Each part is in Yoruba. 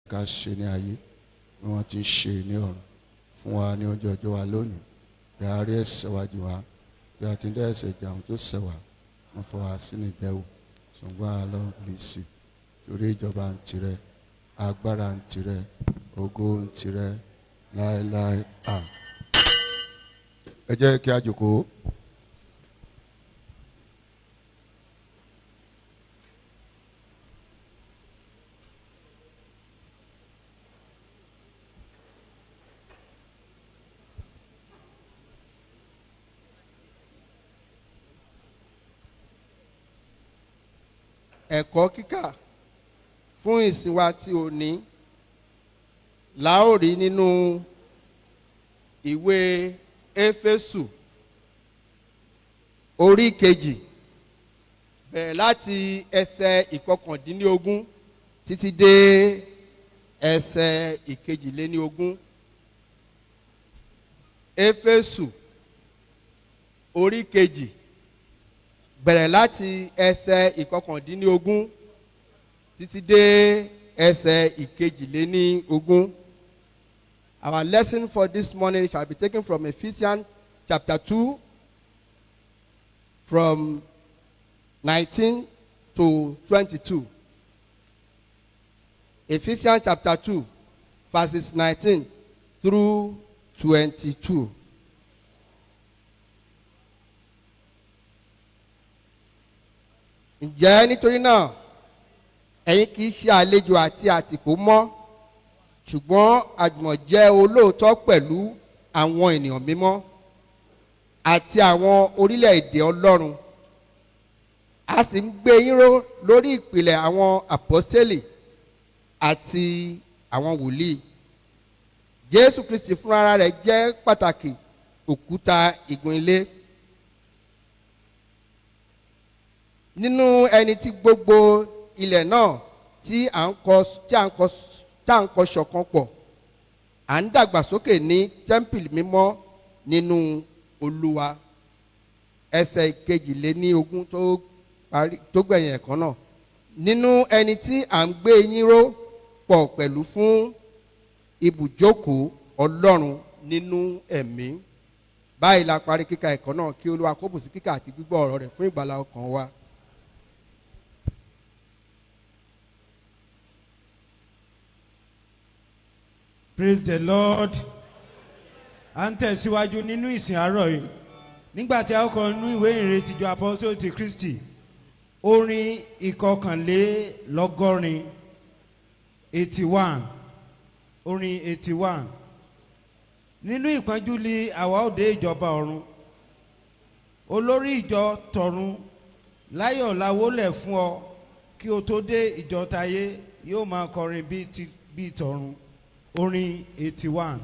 Ká ṣe ní ayé bí wọ́n ti ń ṣe ní ọ̀run. Fún wa ní oúnjẹ ọjọ́ wa lónìí. Dárí ẹ̀ṣẹ̀ wa jì wá bí a ti ń dá ẹ̀ṣẹ̀ jì àwọn tó ṣẹ̀ wá. Má fi wá sínú ìdánwò, ṣùgbọ́n a lọ lè sí, torí ìjọba ń tirẹ̀, agbára ń tirẹ̀, ògo ń tirẹ̀ láéláé. À ẹ jẹ́ kí a jókòó. Ẹ̀kọ́ kíkà fún ìsìn wa tí òní la ó rí nínú ìwé Éfésù orí 2, bẹ̀rẹ̀ láti ẹsẹ̀ 19 títí dé ẹsẹ̀ 22. Éfésù orí 2, bẹ̀rẹ̀ láti ẹsẹ̀ 19 títí dé ẹsẹ̀ 22. Our lesson for this morning shall be taken from Ephesians chapter 2, from 19 to 22. Ephesians chapter 2, verses 19 through 22. Ǹjẹ́ nítorí náà, ẹ̀yin kì í ṣe àlejò àti àtìpó mọ́, ṣùgbọ́n àjùmọ̀jẹ́ olóòótọ́ pẹ̀lú àwọn ènìyàn mímọ́ àti àwọn orílẹ̀-èdè Ọlọ́run. A sì ń gbé yín ró lórí ìpìlẹ̀ àwọn àpọ́sítélì àti àwọn wòlíì. Jésù Kristi fúnra rẹ̀ jẹ́ pàtàkì òkúta igun ilé, nínú ẹni tí gbogbo ilẹ̀ náà tí à ń kọ́ ṣọ̀kan pọ̀, à ń dàgbàsókè ní tẹ́ḿpìlì mímọ́ nínú Olúwa. Ẹsẹ̀ 22 tó parí, tó gbẹ̀yìn ẹ̀kọ́ náà: nínú ẹni tí à ń gbé yín ró pọ̀ pẹ̀lú fún ibùjókòó Ọlọ́run nínú ẹ̀mí. Báyìí la parí kíka ẹ̀kọ́ náà. Kí Olúwa kó bùsí kíkà àti gbígbọ́ ọ̀rọ̀ rẹ̀ fún ìgbàlà ọkàn wa. Praise the Lord. À ń tẹ̀síwájú nínú ìsìn àárọ̀ yìí nígbà tí a ó kọ nínú ìwé ìhìnrere ìjọ Apọ́sítélì ti Kristi, orin 81, 81, orin 81. Nínú ìpọ́njú li àwa ó dé ìjọba ọ̀run. Olórí ìjọ tọ̀run, láyọ̀ la wólẹ̀ fún ọ. Kí o tó dé, ìjọ tayé yóò máa kọrin bíi tọ̀run. Orin 81.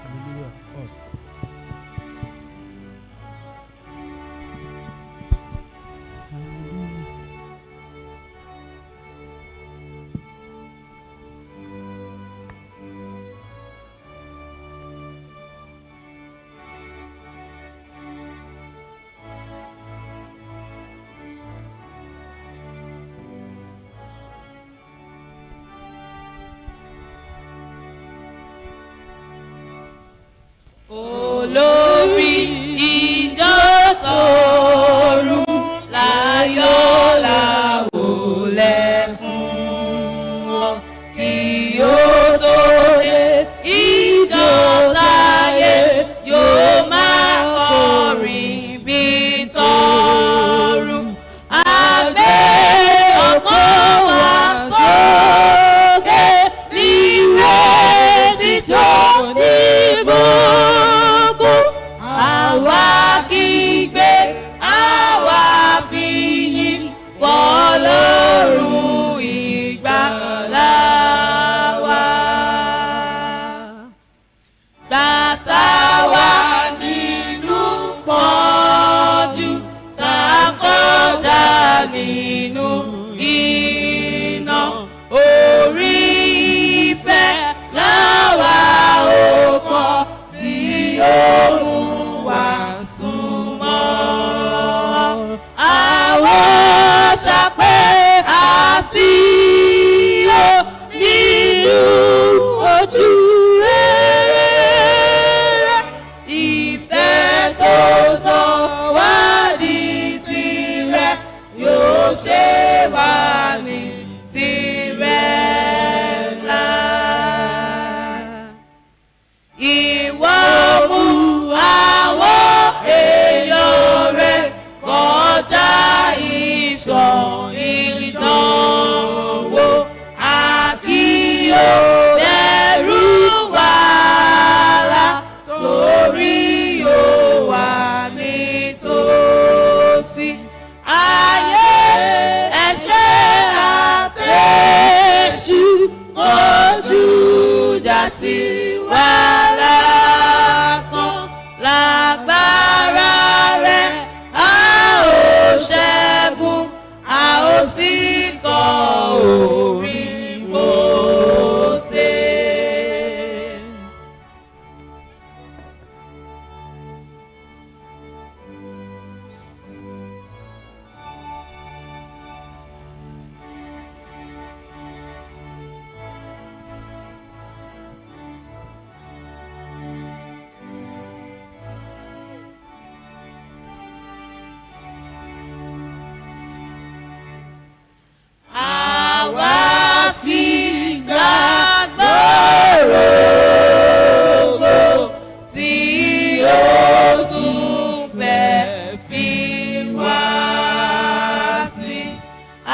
Hallelujah. Oh. Olórí ìjọ tọ̀run, láyọ̀ la wólẹ̀ fún ọ. Kí o tó dé, ìjọ táyé yóò máa kọrin bí tọ̀run. Àgbẹ̀ ọkàn wa sókè nírètí tó ní borí. sì kọ orin Mósè. Àwa fi gbàgbọ́ rògo tí ó tún fẹ́ fi wá sí.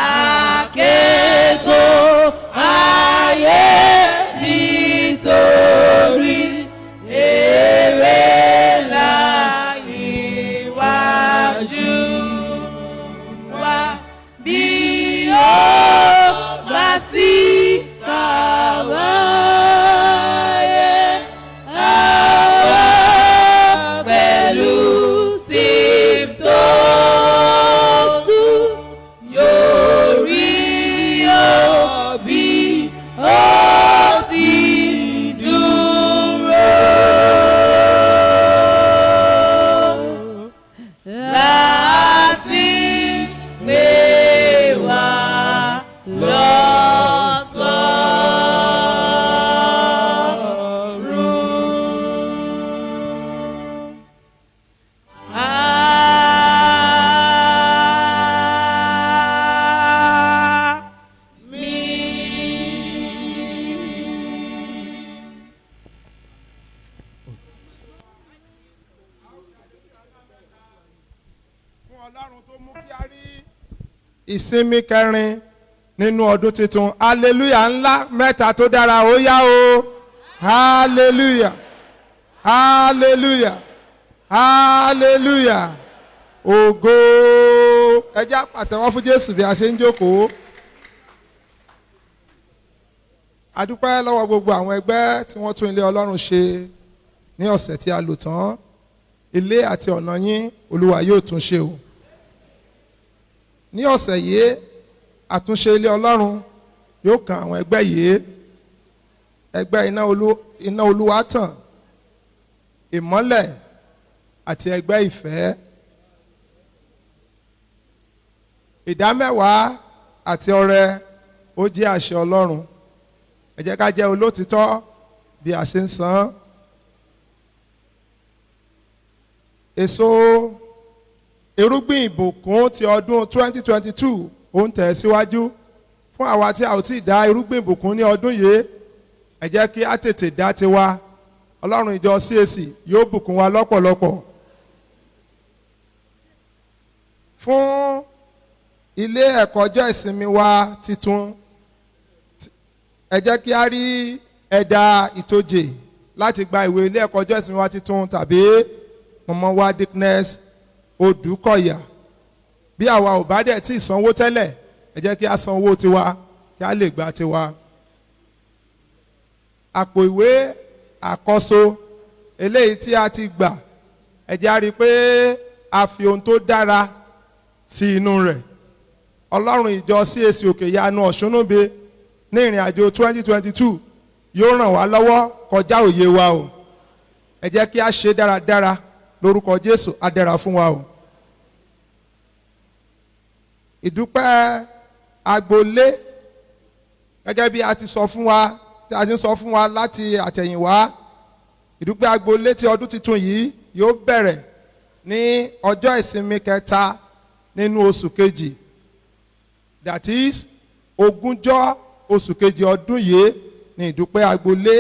Àkẹ́kọ̀ọ́ ayé nítorí èrè ńlá iwájú wa bí ó bá sí kàwáyé àwa pẹ̀lú síptósù yóò rí ọ bí ó ti dúró láti gbé wa lọ sọ́run. Àmín. Fún Ọlọ́run tó mú kí a rí ìsinmi kẹrin nínú ọdún tuntun. Hallelujah ńlá mẹ́ta tó dára, ó yá o. Hallelujah, hallelujah, hallelujah, ògo. Ẹ jẹ́ á pàtẹ́wọ́ fún Jésù bí a ṣe ń jókòó. A dúpẹ́ lọ́wọ́ gbogbo àwọn ẹgbẹ́ tí wọ́n tún ilé Ọlọ́run ṣe ní ọ̀sẹ̀ tí a lò tán. Ilé àti ọ̀nà yín, Olúwa yóò tún ṣe o. Ní ọ̀sẹ̀ yìí, àtúnṣe ilé Ọlọ́run yóò kan àwọn ẹgbẹ́ yìí: ẹgbẹ́ Iná Olúwa Tàn, Ìmọ́lẹ̀ àti ẹgbẹ́ Ìfẹ́. Ìdámẹ́wàá àti ọrẹ, ó jẹ́ àṣẹ Ọlọ́run. Ẹ jẹ́ ká jẹ́ olótìtọ́ bí a ṣe ń san án. Èso irúgbìn ìbùkún ti ọdún 2022, ó ń tẹ̀ síwájú. Fún àwa tí a ò tí ì dá irúgbìn ìbùkún ní ọdún yìí, ẹ jẹ́ kí á tètè dá tiwa. Ọlọ́run ìjọ CAC yóò bùkún wa lọ́pọ̀lọpọ̀. Fún ilé ẹ̀kọ́ ọjọ́ ìsinmi wa titun, ẹ jẹ́ kí á rí ẹ̀dà ìtòjè láti gba ìwé ilé ẹ̀kọ́ ọjọ́ ìsinmi wa titun tàbí mọ̀mọ́ wa Dickness Odùkọ̀yà. Bí àwa ò bá dẹ̀ tí ì sanwó tẹ́lẹ̀, ẹ jẹ́ kí á san owó tiwa kí á lè gba tiwa. Àpò ìwé àkọ́so eléyìí tí a ti gbà, ẹ jẹ́ á rí i pé a fi ohun tó dára sí inú rẹ̀. Ọlọ́run ìjọ CAC Òkè Ìyanu Ọ̀ṣúnúbe ní ìrìn àjò 2022 yóò ràn wá lọ́wọ́ kọjá òye wa o. Ẹ jẹ́ kí a ṣe dáradára lórúkọ Jésù. Á dára fún wa o. Ìdúpẹ́ agboolé, gẹ́gẹ́ bí a ti sọ fún wa, tí a ti ń sọ fún wa láti àtẹ̀yìnwá, ìdúpẹ́ agboolé ti ọdún tuntun yìí yóò bẹ̀rẹ̀ ní ọjọ́ ìsinmi kẹta nínú oṣù kejì, that is 20 oṣù kejì ọdún yìí ní ìdúpẹ́ agboolé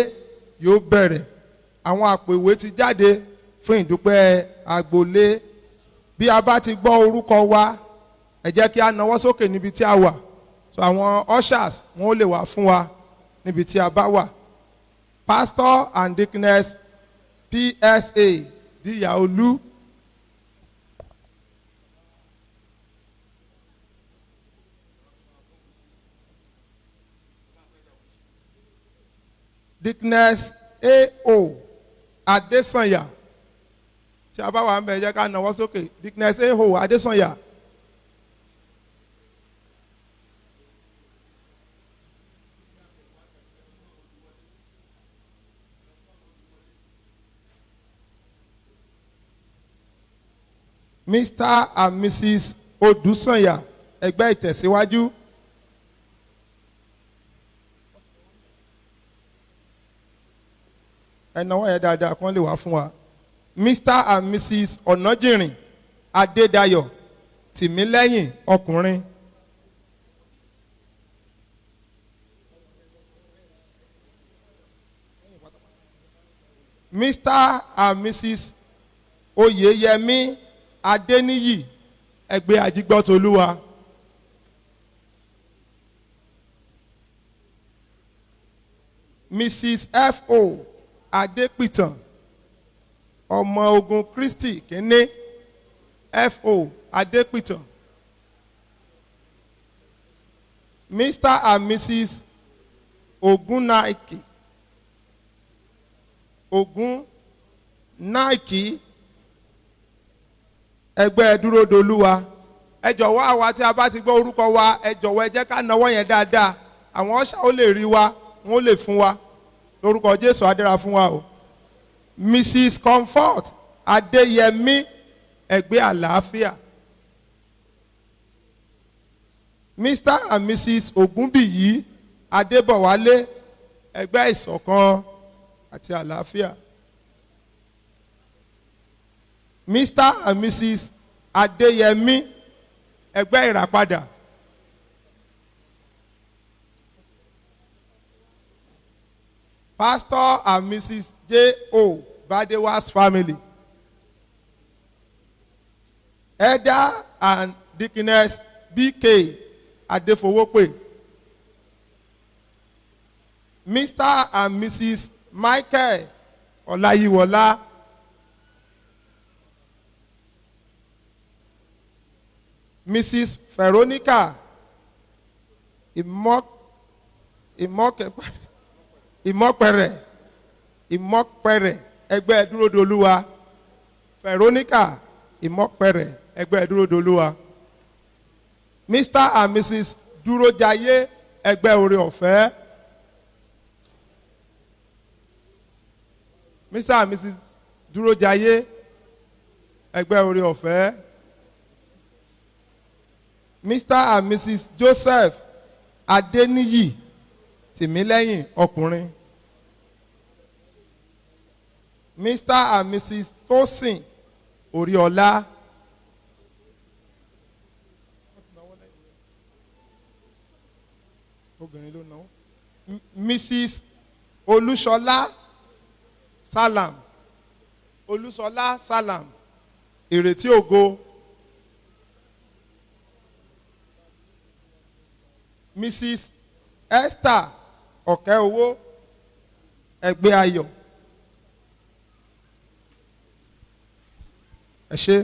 yóò bẹ̀rẹ̀. Àwọn àpò ìwé ti jáde fún ìdúpẹ́ agboolé. Bí a bá ti gbọ́ orúkọ wa, ẹ jẹ́ kí a nawọ́ sókè níbi tí a wà, so àwọn ushers, wọn ó lè wá fún wa níbi tí a bá wà. Pastor and Deaconess PSA Díyàolú. Deaconess A.O. Adesanya, tí a bá wà ń bẹ̀, jẹ́ ká nawọ́ sókè. Deaconess A.O. Adesanya. Mr and Mrs Odùsànyà, ẹgbẹ́ ìtẹ̀síwájú. Ẹ nawọ́ yẹn dáadáa kán lè wá fún wa. Mr and Mrs Ọ̀nàjìrìn Adédayọ̀ Tìmílẹ́yìn, ọkùnrin. Mr and Mrs Oyeyemi Adeniyi, ẹgbẹ́ Ajigbọ́tolúwa. Mrs F.O. Adépitan, ọmọ ogun Kristi kínní, F.O. Adépitan. Mr and Mrs Ogunnaike, Ogunnaike, ẹgbẹ́ Dúródolúwa. Ẹ jọ̀wọ́, àwa tí a bá ti gbọ́ orúkọ wa, ẹ jọ̀wọ́, ẹ jẹ́ ká nawọ́ yẹn dáadáa. Àwọn ọ̀ṣà ó lè rí wa, wọ́n ó lè fún wa. Lórúkọ Jésù, adéra fún wa o. Mrs Comfort Adéyẹmí, ẹgbẹ́ àlàáfíà. Mr and Mrs Ògúnbíyí Adébọ̀wálé, ẹgbẹ́ ìṣọ̀kan àti àlàáfíà. Mr and Mrs Adéyẹmí, ẹgbẹ́ ìràpadà. Pastor and Mrs J.O. Badewa's family. Elder and Deaconess B.K. Adefowope. Mr and Mrs Michael Ọláyíwọlá. Mrs Veronica Ìmọ̀pẹ̀rẹ̀, ẹgbẹ́ Dúródolúwa. Veronica Ìmọ̀pẹ̀rẹ̀, ẹgbẹ́ Dúródolúwa. Mr and Mrs Dúrójayé, ẹgbẹ́ oore ọ̀fẹ́. Mr and Mrs Dúrójayé, ẹgbẹ́ oore ọ̀fẹ́. Mr and Mrs Joseph Adeniyi Tìmílẹ́yìn, ọkùnrin. Mr and Mrs Tosin Oriola. Obìnrin ló náwó. Mrs Olúṣọlá Salam, Olúṣọlá Salam, Ìrètí Ògo. Mrs Esther Ọ̀kẹ́owó, ẹgbẹ́ ayọ̀. Ẹ ṣé.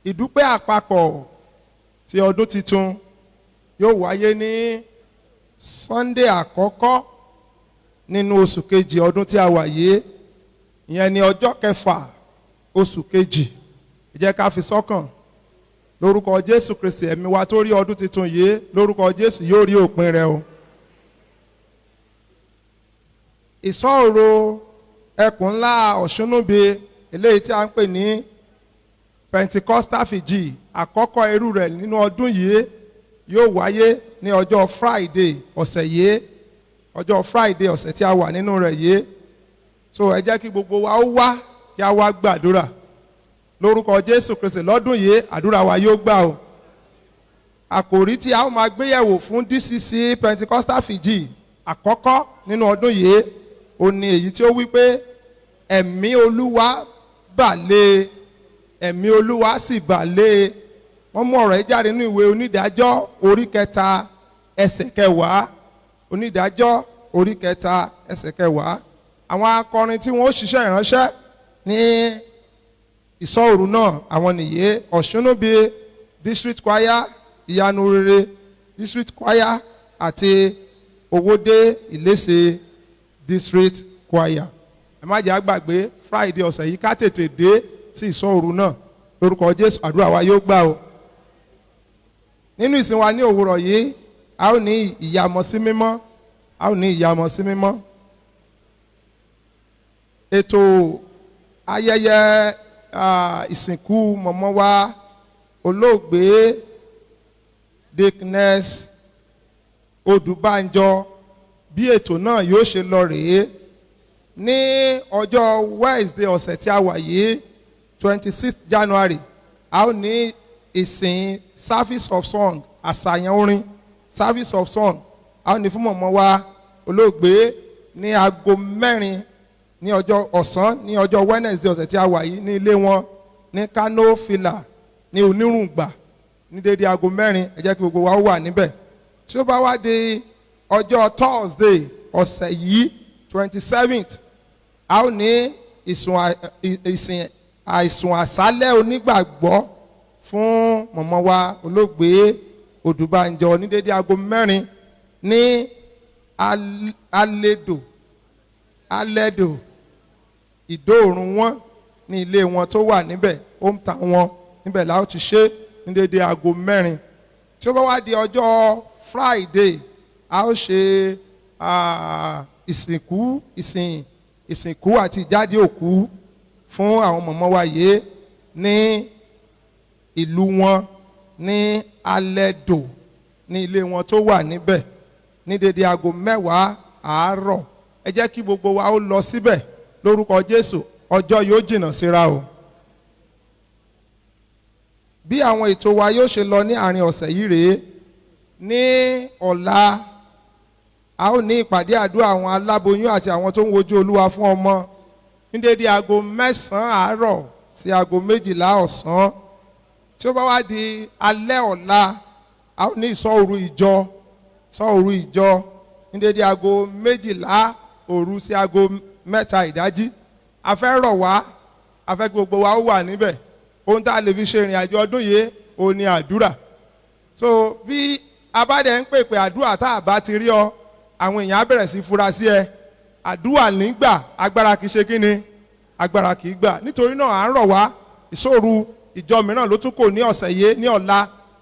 Ìdúpẹ́ àpapọ̀ ti ọdún tuntun yóò wáyé ní Sunday àkọ́kọ́ nínú oṣù kejì ọdún tí a wà yìí, ìyẹn ní ọjọ́ 6 oṣù kejì. Ẹ jẹ́ ká fi sọ́kàn. Lórúkọ Jésù Kristi, ẹ̀mí wa tó rí ọdún tuntun yìí, lórúkọ Jésù, yóò rí òpin rẹ̀ o. Ìsọ̀rọ̀ ẹkùn ńlá Ọ̀ṣúnúbe, eléyìí tí a ń pè ní Pentecostal Fiji, àkọ́kọ́ irú rẹ̀ nínú ọdún yìí, yóò wáyé ní ọjọ́ Friday ọ̀sẹ̀ yìí, ọjọ́ Friday ọ̀sẹ̀ tí a wà nínú rẹ̀ yìí. So ẹ jẹ́ kí gbogbo wa ó wá, kí a wá gbàdúrà. Lórúkọ Jésù Kristi, lọ́dún yìí, àdúrà wa yóò gbà o. Àkòrí tí a ó máa gbéyẹ̀wò fún DCC Pentecostal Fiji àkọ́kọ́ nínú ọdún yìí ó ní èyí tí ó wí pé ẹ̀mí Olúwa bà lé, ẹ̀mí Olúwa sì bà lé. Wọ́n mú ọ̀rọ̀ yìí jáde nínú ìwé Onídàájọ́ orí 3 ẹsẹ̀ 10. Onídàájọ́ orí 3 ẹsẹ̀ 10. Àwọn akọrin tí wọ́n ó ṣiṣẹ́ ìránṣẹ́ ní ìsọ̀ òru náà, àwọn nìyé: Ọ̀ṣúnúbí District Choir, Ìyanu Rere District Choir àti Owódé Ìléṣe District Choir. Ẹ má jẹ́ á gbàgbé, Friday ọ̀sẹ̀ yìí, ká tètè dé sí ìsọ̀ òru náà. Lórúkọ Jésù, àdúrà wa yóò gbà o. Nínú ìsìn wa ní òwúrọ̀ yìí, a ó ní ìyàmọ̀ sí mímọ́, a ó ní ìyàmọ̀ sí mímọ́. Ètò ayẹyẹ ìsìnkú mọ̀mọ́ wa, olóògbé Dickness Odùbánjọ, bí ètò náà yóò ṣe lọ rèé. Ní ọjọ́ Wednesday ọ̀sẹ̀ tí a wà yìí, 26 January, a ó ní ìsìn service of song, àṣàyàn orin, service of song, a ó ní fún mọ̀mọ́ wa olóògbé ní aago 4 ní ọjọ́ ọ̀sán ní ọjọ́ Wednesday ọ̀sẹ̀ tí a wà yìí, ní ilé wọn ní Kano Fila ní Onírùngbà, ní déédéé aago 4. Ẹ jẹ́ kí gbogbo wa ó wà níbẹ̀. Tí ó bá wá di ọjọ́ Thursday ọ̀sẹ̀ yìí, 27th, a ó ní ìsìn àìsùn àṣálẹ́ onígbàgbọ́ fún mọ̀mọ́ wa olóògbé Odùbánjọ ní déédéé aago 4 ní Alẹ́dò Ìdóòrùn wọn, ní ilé wọn tó wà níbẹ̀, hometown wọn níbẹ̀ la ó ti ṣe ní déédéé aago 4. Tí ó bá wá di ọjọ́ Friday, a ó ṣe ìsìnkú àti ìjáde òkú fún àwọn mọ̀mọ́ wa yìí ní ìlú wọn ní Alẹ́dò, ní ilé wọn tó wà níbẹ̀, ní dédé aago 10 àárọ̀. Ẹ jẹ́ kí gbogbo wa ó lọ síbẹ̀. Lórúkọ Jésù, ọjọ́ yóò jìnnà síra o. Bí àwọn ètò wa yóò ṣe lọ ní àárín ọ̀sẹ̀ yìí rèé. Ní ọ̀la, a ó ní ìpàdé àdúrà àwọn aláboyún àti àwọn tó ń wojú Olúwa fún ọmọ ní dédé aago 9 àárọ̀ sí aago 12 ọ̀sán. Tí ó bá wá di alẹ́ ọ̀la, a ó ní ìṣọ́ òru ìjọ, ìṣọ́ òru ìjọ ní dédé aago 12 òru sí aago 3 ìdájí. A fẹ́ rọ̀ wá, a fẹ́ kí gbogbo wa ó wà níbẹ̀. Ohun tá a lè fi ṣe ìrìn àjò ọdún yìí, òun ni àdúrà. So bí a bá dẹ̀ ń pèpè àdúrà, tá a bá ti rí ọ, àwọn èèyàn á bẹ̀rẹ̀ sí fura sí ẹ. Àdúrà nígbà, agbára kì í ṣe kí ni, agbára kì í gbà. Nítorí náà, à ń rọ̀ wá. Ìṣòro ìjọ mìíràn ló tún kò ní ọ̀sẹ̀ yìí ní ọ̀la.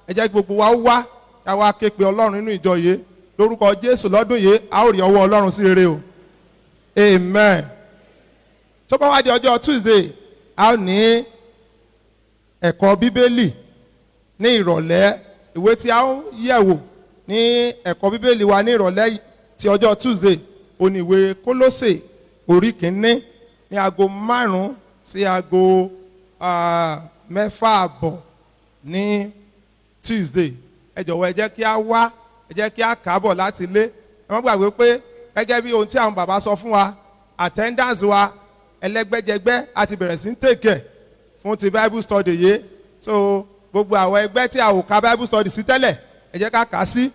Ẹ jẹ́ kí gbogbo wa ó wá, ká wá ké pe Ọlọ́run nínú ìjọ yìí. Lórúkọ Jésù, lọ́dún yìí, a ó rí ọwọ́ Ọlọ́run sí rere o. Amen. Tó bá wá di ọjọ́ Tuesday, a ó ní ẹ̀kọ́ Bíbélì ní ìrọ̀lẹ́. Ìwé tí a ó yẹ̀wò ní ẹ̀kọ́ Bíbélì wa ní ìrọ̀lẹ́ ti ọjọ́ Tuesday, òní ìwé Kólósè orí 1, ní aago 5 sí aago 6:30 ní Tuesday. Ẹ jọ̀wọ́, ẹ jẹ́ kí a wá, ẹ jẹ́ kí a kábọ̀ láti ilé. Ẹ má gbàgbé pé gẹ́gẹ́ bí ohun tí àwọn bàbá sọ fún wa, attendance wa ẹlẹ́gbẹ́jẹgbẹ́ a ti bẹ̀rẹ̀ sí ń take ẹ̀ fún ti Bible study yìí. So gbogbo àwọn ẹgbẹ́ tí a ò ka Bible study sí tẹ́lẹ̀, ẹ jẹ́ ká kà á sí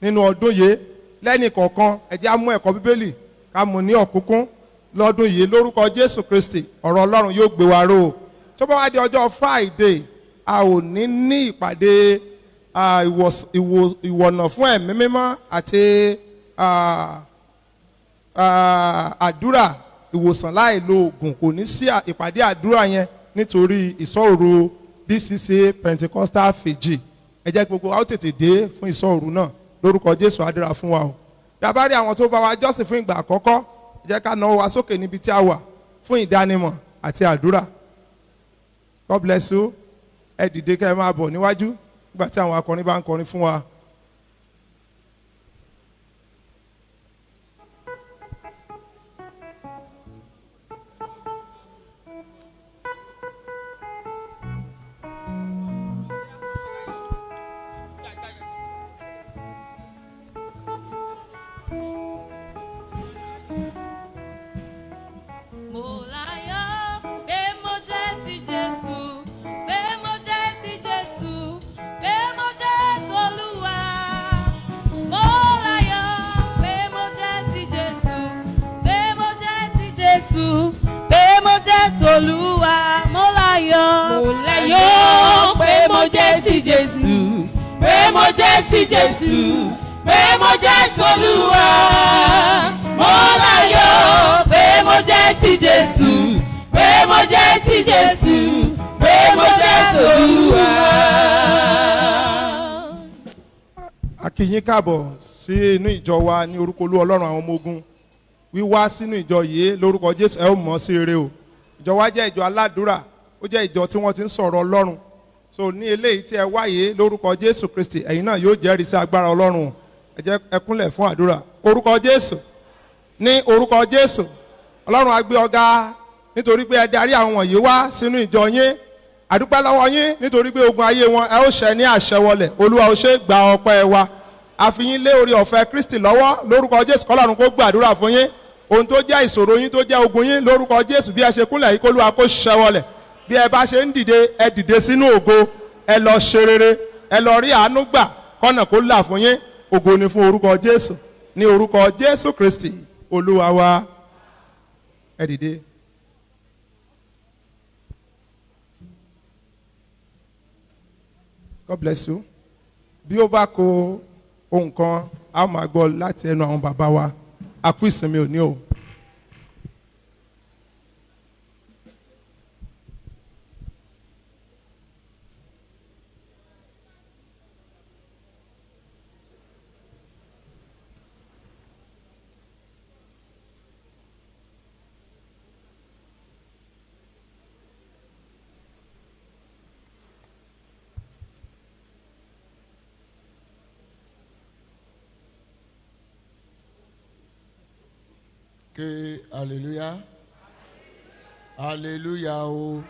nínú ọdún yìí. Lẹ́nì kọ̀ọ̀kan, ẹ jẹ́ á mú ẹ̀kọ́ Bíbélì, ká mú ní ọ̀kúnkún lọ́dún yìí. Lórúkọ Jésù Kristi, ọ̀rọ̀ Ọlọ́run yóò gbé wa ró o. Tó bá wá di ọjọ́ Friday, a ò ní ní ìpàdé ìwọ̀nà fún ẹ̀mí mímọ́ àti àdúrà ìwòsàn láì lo oògùn. Kò ní sí ìpàdé àdúrà yẹn nítorí ìṣọ́òru DCC Pentecostal Fiji. Ẹ jẹ́ kí gbogbo wa ó tètè dé fún ìṣọ́òru náà. Lórúkọ Jésù, àdúrà fún wa o. Bí a bá rí àwọn tó bá wa jọ́sìn fún ìgbà àkọ́kọ́, ẹ jẹ́ ká náwó wa sókè níbi tí a wà fún ìdánimọ̀ àti àdúrà. God bless you. Ẹ dìde kẹ́ ẹ máa bọ̀ níwájú nígbà tí àwọn akọrin bá ń kọrin fún wa. Mo láyọ̀ pé mo jẹ́ ti Jésù, pé mo jẹ́ ti Jésù, pé mo jẹ́ t'Olúwa. Mo láyọ̀ pé mo jẹ́ ti Jésù, pé mo jẹ́ ti Jésù, pé mo jẹ́ t'Olúwa. Mo láyọ̀. Mo láyọ̀ pé mo jẹ́ ti Jésù, pé mo jẹ́ ti Jésù, pé mo jẹ́ t'Olúwa. Mo láyọ̀ pé mo jẹ́ ti Jésù, pé mo jẹ́ ti Jésù, pé mo jẹ́ t'Olúwa. A kí yín káàbọ̀ sí inú ìjọ wa ní orúkọ Olú Ọlọ́run àwọn ọmọ ogun. Wíwá sínú ìjọ yìí lórúkọ Jésù, ẹ ó mọ̀ sí rere o. Ìjọ wa jẹ́ ìjọ aládùúrà, ó jẹ́ ìjọ tí wọ́n ti ń sọ̀rọ̀ Ọlọ́run. So ní eléyìí tí ẹ wáyé lórúkọ Jésù Kristi, ẹ̀yin náà yóò jẹ́rìí sí agbára Ọlọ́run. Ẹ jẹ́ ẹ kúnlẹ̀ fún àdúrà. Orúkọ Jésù, ní orúkọ Jésù, Ọlọ́run á gbé ọ̀gá nítorí pé ẹ darí àwọn wọ̀nyí wá sínú ìjọ yín. Àdúpẹ́ lọ́wọ́ yín nítorí pé ogun ayé wọn ẹ ó ṣẹ ní àṣẹ wọlẹ̀. Olúwa, ó ṣe, gba ọpẹ́ wa. A fi yín lé orí ọ̀fẹ́ Kristi lọ́wọ́ lórúkọ Jésù. Kọ́lọ́run kó gbàdúrà fún yín. Ohun tó jẹ́ ìṣòro yín, tó jẹ́ ogun yín, lórúkọ Jésù, bí ẹ ṣe kúnlẹ̀ yìí, k'Olúwa kó ṣẹ wọlẹ̀. Bí ẹ bá ṣe ń dìde, ẹ dìde sínú ògo. Ẹ lọ ṣe rere, ẹ lọ rí àánú gbà, kọ́nà kó là fún yín. Ògo ni fún orúkọ Jésù. Ní orúkọ Jésù Kristi Olúwa wa. Ẹ dìde. God bless you. Bí ó bá kó ohun kan, a ó máa gbọ́ láti ẹnu àwọn bàbá wa. A kú ìsinmi òní o. Ké hallelujah, hallelujah o.